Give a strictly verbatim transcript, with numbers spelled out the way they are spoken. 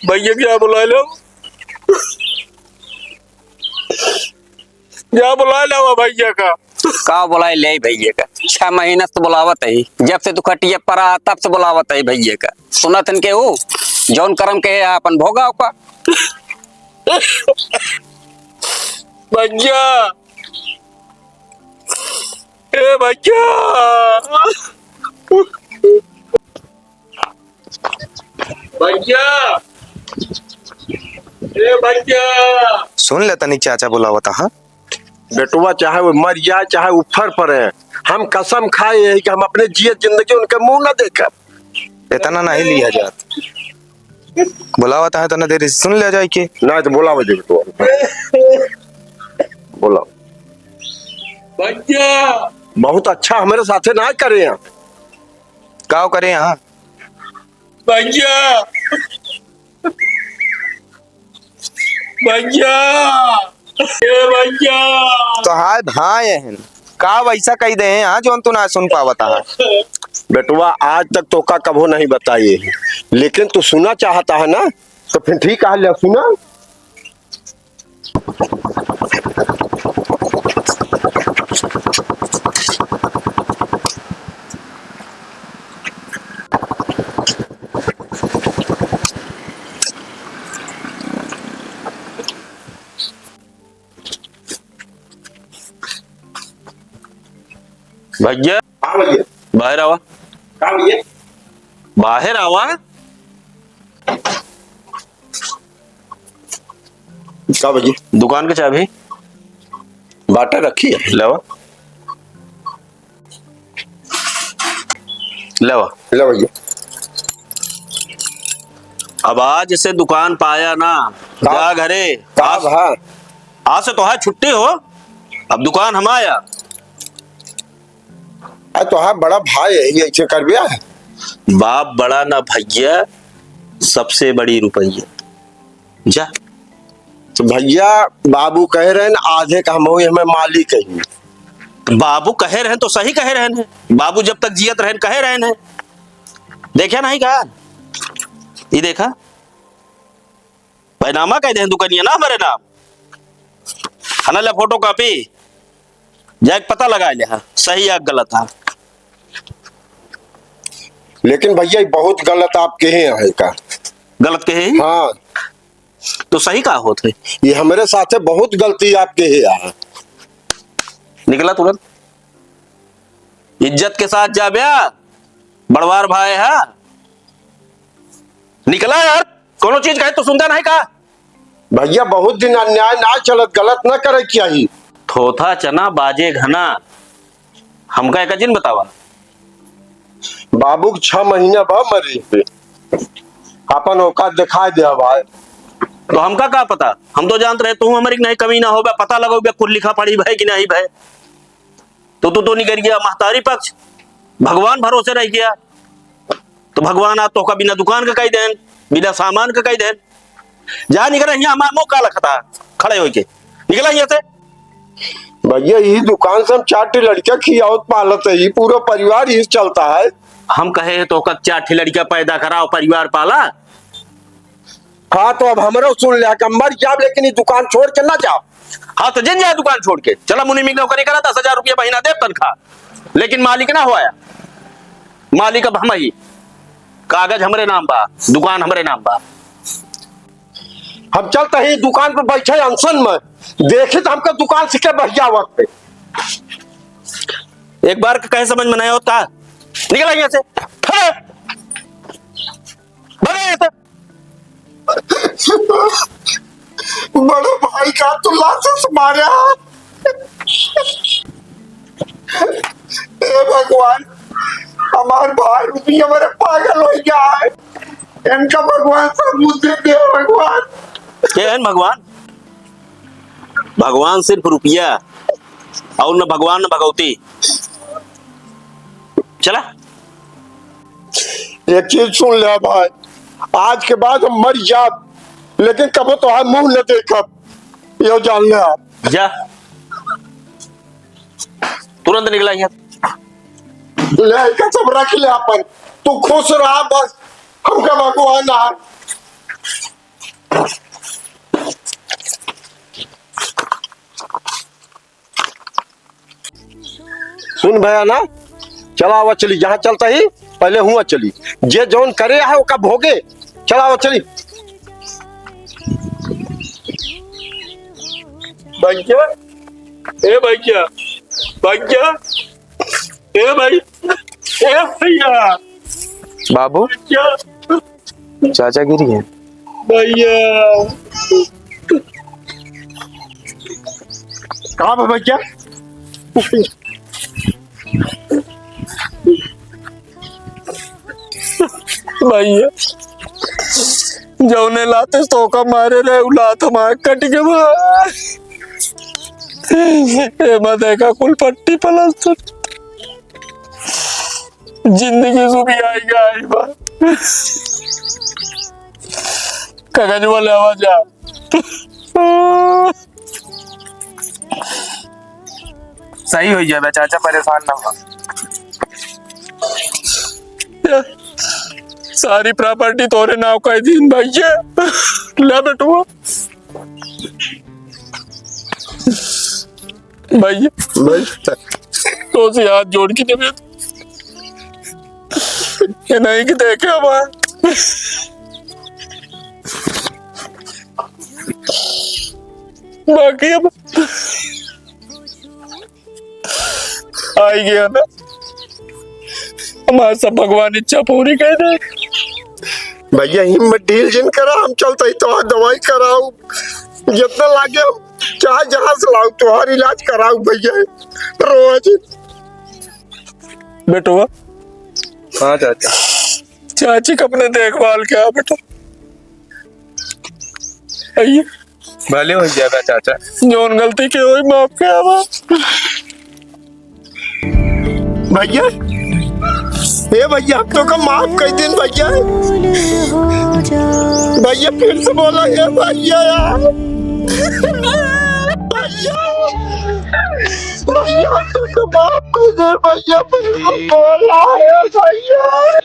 भैया का बुलाइ लो, जा बुलाइ लो भैया का। का बुलाइ ले भैया का? छह महीना से बुलावत ही, जब से तू खटिया परा, तब से बुलावत ही भैया का। सुनत हन के ऊ, जौन करम के है, आपन भोगा ओका। भैया, ए भैया, भैया, ए भैया। सुन ले तनी, चाचा बुलावत हा। बेटवा चाहे वो मर जाए, चाहे ऊपर पड़े, हम कसम खाए यही कि हम अपने जिए जिंदगी उनके मुंह ना देखब। इतना नहीं लिया जात। बुलावत हा, इतना देरी से सुन ले जाए के। ना तो बुलावे दे बेटवा। बोला। भैया। बहुत अच्छा हमरे साथे ना करे हैं। का करे यहाँ? भैया। भैया। ए भैया। तोहार भाई हैं। का वैसा कही दे हैं, हाँ, जौन तू ना सुन पावत हा? बेटवा, आज तक तोका कभो नहीं बताए, लेकिन तू सुना चाहता है ना, तो फिर ठीक है, ले सुना। भैया। हाँ भैया। बाहर आवा। का भैया? बाहर आवा। का भैया? दुकान के चाबी। बाटा रखी है। लावा। लावा। ला भैया। अब आज से दुकान पाया ना, का? जा घरे। का आज, भा? आज से तोहार छुट्टी हो, अब दुकान हमार। अरे तोहार बड़ा भाई है, ये ऐसे कर दिया है? बाप बड़ा ना भैया, सबसे बड़ी रुपया। जा। तो भैया, बाबू कहे रहेन, आधे का हम ही हमें मालिक है। तो बाबू कहे रहेन तो सही कहे रहेन है। बाबू जब तक जियत रहेन, कहे रहेन है। देखे नहीं का? ये देखा, बैनामा कह दे दुकानिया ना हमारे नाम। हना ले फोटो कॉपी, जाके पता लगा ले, हाँ, सही या गलत है। लेकिन भैया, ये बहुत गलत आप कहे हैं का? गलत कहे? हाँ। तो सही का होत है? ये हमरे साथे बहुत गलती आप कहे हैं। निकला तुरंत, इज्जत के साथ जा बे, बड़वार भाई है। निकला यार, कोनो चीज कहे तो सुनता नहीं का? भैया, बहुत दिन अन्याय ना चलत, गलत ना करे के चाही। थोथा चना बाजे घना, हमका एक जिन बतावा। बाबू के छह महीना बा मरे पे, अपन औकात दिखाई दे भाई। तो हमका का पता, हम तो जानत रहे तू हमरी के नहीं कमी ना होबे, पता लगोबे कुल लिखा पढ़ी भय कि नहीं भय। तो तू तो निकल गया महतारी पक्ष, भगवान भरोसे रह गया। तो भगवान आज तोहका बिना दुकान के कई देन, बिना सामान के कई देन। जा निकल यहाँ, हमार मुंह का लखता खड़े होके, निकला यहाँ से। भैया, यही दुकान से हम चार ठे लड़का खियावत पालत है, ये पूरा परिवार यही चलता है। हम कहे हैं तोहका चार ठे लड़का पैदा कराओ, परिवार पाला। हाँ, तो अब हमरो सुन ले, हम मर जाब, लेकिन ये दुकान छोड़ के ना जाब। हाँ, तो जिन जा दुकान छोड़ के। चला मुनि मिक नौकरी करा, दस हजार रुपया महीना देब तनखा, लेकिन मालिक ना होया। मालिक अब हम ही। कागज हमरे नाम बा, दुकान हमरे नाम बा। हम चलत ही दुकान पर बैठे अनशन में, देखित हमका दुकान से के बहियावत पे। एक बार के कहे समझ में नहीं होता, निकला यहाँ से। खड़े। भागा यहाँ से। बड़े भाई का तू लात से मारा। हे भगवान, हमार भाई रुपया मेरे पागल हो गया है। इनका भगवान सद्बुद्धि दे भगवान। के हैं भगवान? भगवान सिर्फ रुपया और न भगवान न भगवती। चला। एक चीज सुन ले भाई, आज के बाद हम मर जाब, लेकिन कबो तोहार मुंह न देखब, यो जान ले आप। जा, तुरंत निकला यहाँ। ले, इनका सब रख ले अपन, तू खुश रहा बस, हमका भगवान आ। सुन भैया ना, चला आवा चली, जहाँ चलता ही पहले हुआ चली, जे जौन करे है ओका भोगे। चला आवा चली। भैया, ए भैया, भैया, ए भाई, ए भैया। बाबू। भैया। चाचा गिर गए। भैया। कहाँ पे भैया? भैया, जौने लाते तोका मारे रहे, उ लात हमार कट के बा। एमा देखा कुल पट्टी प्लास्टर। जिंदगी सुबह आई गई बा। कागज वाले आवाज आ। सही हो जाबे चाचा, परेशान ना हो। सारी प्रॉपर्टी तोरे नाव कर दीन भैया। ले बेटवा। भैया। भाई। तो से हाथ जोड़ के जब ये नहीं कि देखे हमार। बाकी अब आई गया ना, हमार सब भगवान इच्छा पूरी कर दे। भैया, हिम्मत ढील जिन करा, हम चलते ही तो दवाई कराऊ, जितना लागे हम चाहे जहाँ से लाऊ, तोहार इलाज कराऊ भैया। रोआ जिन। बेटवा। हाँ चाचा। चाची का अपने देखभाल किया बेटा। आइए। भले हो जाएगा चाचा। जौन गलती के होई, माफ किया बा। भैया, ए भैया, हम तोका माफ कर दीन भैया। भैया, फिर से बोला, ए भैया यार। भैया, भैया, हम तोका माफ कर दीन भैया, फिर से बोला, ए भैया।